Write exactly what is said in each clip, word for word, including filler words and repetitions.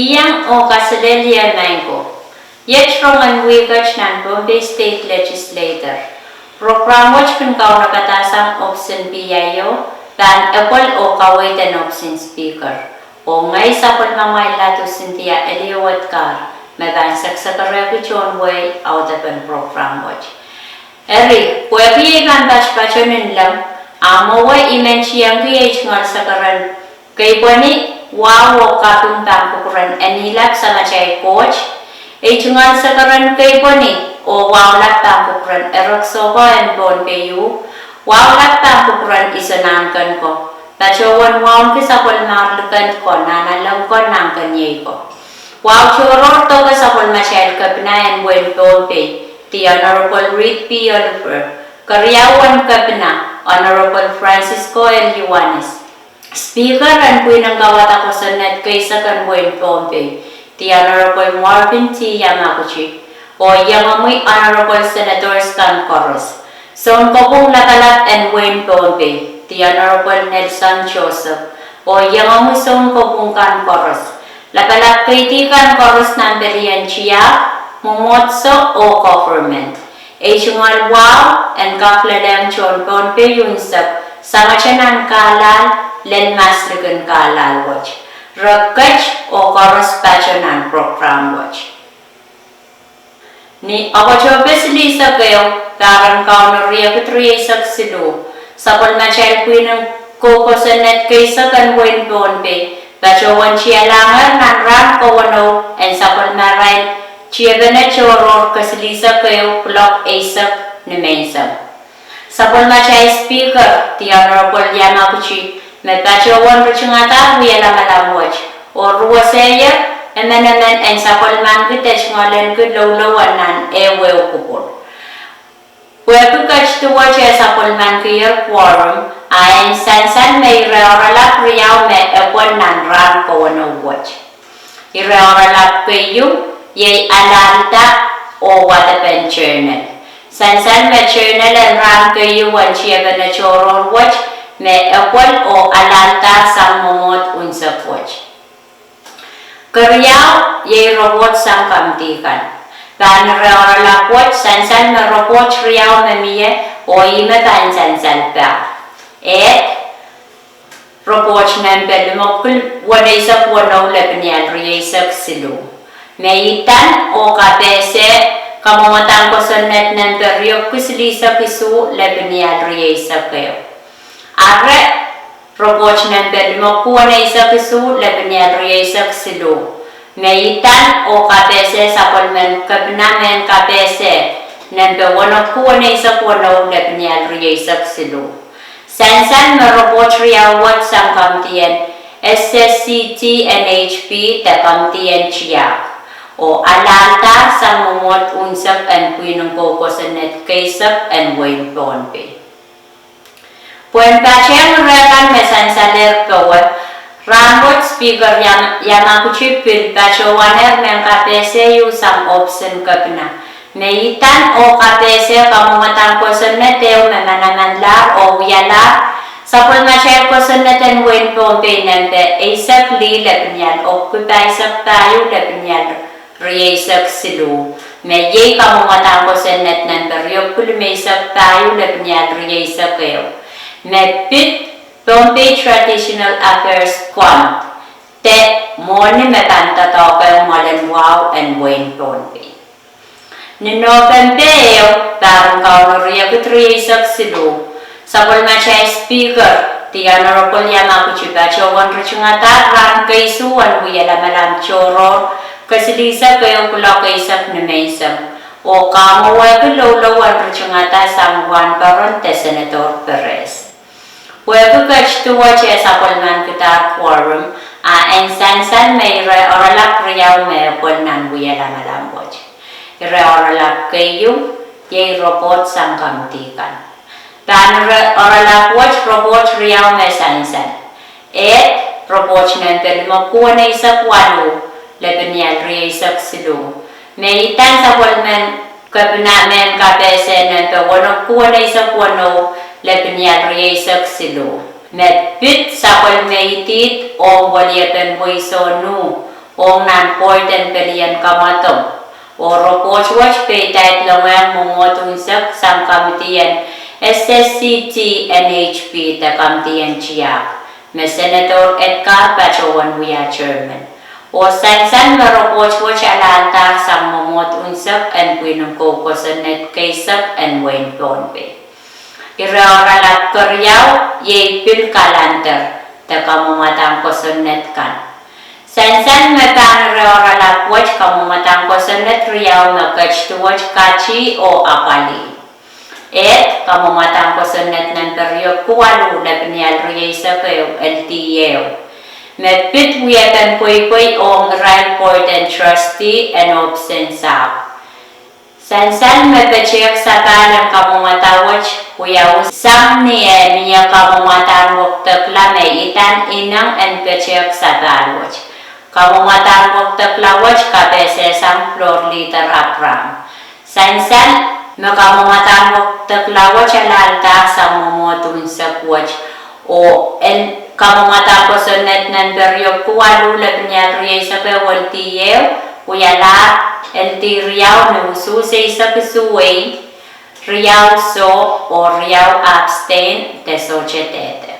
Iang oh kaselehlie maing ko. Iet rongen wihk et nan Pohnpei State Legislature, prokram wet kin kaunopada sang ohpis en P I O, pahn epwel oh kaweid en ohpis en Speaker. Oh ngehi sapwellimamwail ladu Cynthia Eliowet Carr, me pahn sekesekerehki tohn wehi audepen prokram wet. Eri, pwehki ei pahn patopato nin leng, a mwowe I men tiengki ei tungoal sekeren keipweni, wahu oh kaping pahn kupwuren Enilap Samatail Koht, ei tungoal sekeren keipweni oh wahulap pahn kupwuren Erekisohko en Pohnpei uh, wahulap pahn kupwuren Iso Nahnken ko, patohwan wauneki sapwellimahr likend ko, nanalek ko, nahnkeniei ko. Wahu tohrohr doke sapwellimatail kepina en wehin Pohnpei, the Honorable Reed P. Oliver, keriau en kepina, Honorable Francisco L. Ioanis, Speaker en pwihn en kawada kosonned keisek en wehin Pohnpei, the Honorable Marvin T. Yamaguchi, oh iengomwi Honorable Senators kan koaros, Sounkopwung Lapalap en wehin Pohnpei, the Honorable Nelson Joseph, oh iengomwi sounkopwung kan koaros, lapalap keidi kan koaros nan pelien tiahk, mwomwohdiso oh government. Ei tungoal wahu en kak lelehng tohn Pohnpei unsek, sangete nan kahlahl, lel maslikin kahlahl wet. Re ket oh koaros pato nan prokram wet. Ni Okotope silihsek ehu, pahr en Kauno riekid rieisek siluh, sapwellimatail pwihn en kou kosonned keisek en wehin Pohnpei patohwan tialahngehr nan rahn koweneu en sapwellimarail tiepene tohrohr kesilihsek-ehu kuloak eisek nimenseng. Sapwellimatail Speaker, the Honorable Yamaguchi, me patohwan ritingada wielamalam wet, oh ruweseier emenemen en sapwellimanki de tungoalenki loulou en nan ehu ehu kupwur. Pwehki ketdi wet e sapwellimankier quorum, a en sansal me ire oaralap riau me epwel nan rahn koweneu wet. Ire oaralap keieu, iei alahlda oh wadepen journal. Sansal me journal en rahn keieu en tiepene tohrohr wet, me epwel oh alahldahr sang mwomwohd unsek wet. Keriau, iei report sang kamidi kan. Pahn ire oaralap wet sansal me report riau me mie, oh ihme pahn sansal pahr. Ehd, report nempe limepwuki weneisek weneu lepinial rieisek siluh. Me idan oh kapehse kamwomwadang kosonned nempe riepwuki silihsek isuh lepinial rieisek ehu. Are, report nempe limepwuki weneisek isuh lepinial rieisek siluh. Me idan oh kapehse sapwellimen kepina mehn kapehse nempe wenepwuki weneisek weneu lepinial rieisek siluh. Sansal me report riau wet sang kamidi en S S C T N H P de kamidi en tiahk, oh alahldahr sang mwomwohd unsek en pwihn en kou kosonned keisek en wehin Pohnpei. Pwehn patehng ire kan me sansalehr powe, rahn wet Speaker Yam-, Yamaguchi pil patohwanehr mehn kapehse ieu sang ohpis en kepina. Me idan oh kapehse kamwomwadang kosonned ehu me manamanlahr oh wialahr, sapwellimatail kosonned en wehin Pohnpei nempe eisek lih lepinial epwiki pahisek pahieu lepinial rieisek siluh. Me iei kamwomwadang kosonned nempe riepwuki limeisek pahieu lepinial rieisek ehu. Me pid Pohnpei Traditional Affairs Fund, de mwohni me pahn doadoahk mwoalen wahu en wehin Pohnpei. Ni Nopempe ehu, pahr en Kauno riekid rieisek siluh, sapwellimatail Speaker, the Honorable Yamaguchi patohwan ritingada rahn keisuh en wielamalam tohrohr kesilihsek ehu kuloak eisek nimenseng, oh kamwowehki loulou en ritingada sang Wahnporon de Senator Perez. Pwehki ketdi wet e sapwellimankidahr quorum, a en sansal me ire oaralap riau me epwel nan wielamalam wet. Ire oaralap keieu, iei report sang kamidi kan. Pahn ire oaralap wet report riau me sansal. Ehd, report nempe limepwuki weneisek waluh, lepinial rieisek siluh. Me idan sapwellimen kepina mehn kapehse nempe wenepwuki weneisek weneu, lepinial rieisek siluh. Me pid sapwellime idid ong weliepen Weisou Nuh, ong nan Board en Pelien Kamwadong. Oh ripoht wet peidahng ong mwomwohd unsek sang kamidi en S S C T N H P de kamidi en tiahk, me Senator Edgar patohwan wia chairman. Oh sansal me ripoht wet alahldahr sang mwomwohd unsek en pwihn en kou kosonned keisek en wehin Pohnpei. Ire oaralap keriau iei pil calendar de kamwomwadahn kosonned kan. Sansal me pahn ire oaralap wet kamwomwadahn kosonned riau me ket duwet kati oh apwalih. Ehk, kamwomwadahn kosonned nempe riekid waluh lepinial rieisek ehu L D ehu, me pid wiepen pweipwei ong irail Board en Trustee en ohpis en sahpw. Sansal me petehk sapahl en kamwomwada wet wiawi sang ni eh mie kamwomwadahn wekidekla me idahn ineng en petehk sapahl wet. Kamwomwadahn wekidekla wet kapehse sang Floor Leader Abraham. Sansal me kamwomwadahn wekidekla wet alahldahr sang mwomwohd unsek wet, oh en kamwomwadahn kosonned nempe riekid waluh lepinial rieisek ehu L D ehu, wialahr L D riau ni usuhs eisek isuh ehu, riau soh, oh riau abstain de sohte dehde.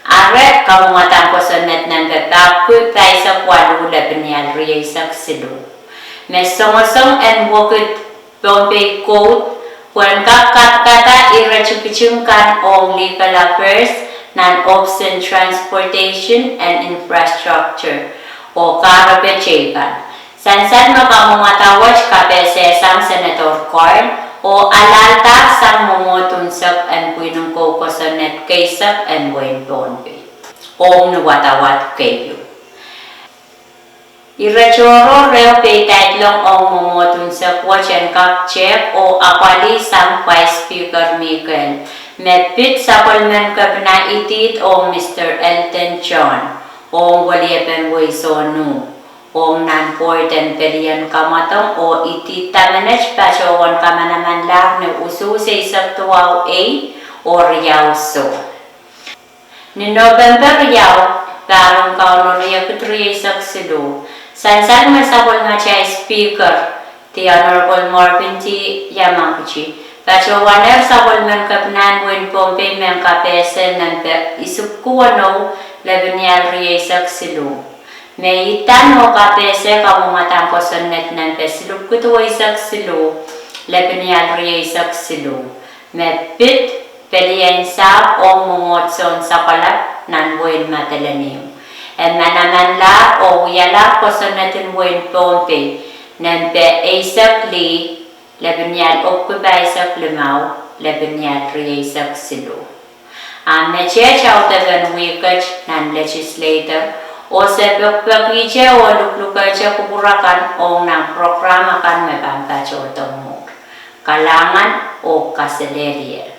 Eri kamwomwadahn kosonned nempe pahpwiki pahisek waluh lepinial rieisek siluh, me songosong en wekid Pohnpei Code, pwehn kak kapikada ire tikitik kan ong Legal Affairs nan ohpis en Transportation and Infrastructure oh kahrepe teikan. Sansal me kamwomwada wet kapehse sang Senator Corn, oh alahldahr sang mwomwohd unsek en pwihn en kou kosonned keisek en wehin Pohnpei ong ni wadawad keieu. Ire tohrohr ehu peidahng ong mwomwohd unsek wet en kak tehk oh apwalih sang Vice Speaker Mikel, me pid sapwellimen kepina idid ong Mister Elton John, ong weliepen wehi sohno, ong nan Board en Pelien Kamwadong oh idid dahme met patohwan kamanamanlahr ni usuhs eisek duwau ehu oh riau soh. Ni November riau, pahr en Kauno riekid rieisek siluh, sansal me sapwellimatail Speaker, The Honorable Marvin T. Yamauchi, patohwanehr sapwellimen kepinahn wehin Pohnpei mehn kapehse nempe isipwiki weneu lepinial rieisek siluh, me idahn oh kapehse kamwomwadahn kosonned nempe silipwiki duweisek siluh lepinial rieisek siluh, me pid pelien sahpw ong mwomwohdiso en sakwalap nan wehin Madolenihmw. E manamanlahr oh wialahr kosonned en wehin Pohnpei nempe eisek lih, lepinial epwiki pahisek limau, lepinial rieisek siluh. A meteht audepen wihket nan Legislature, oh se pekipekihte oh luklukehte kupwur akan ong nan program akan me pahn patohdo mwuhr. Kalahngan oh kaselehlie.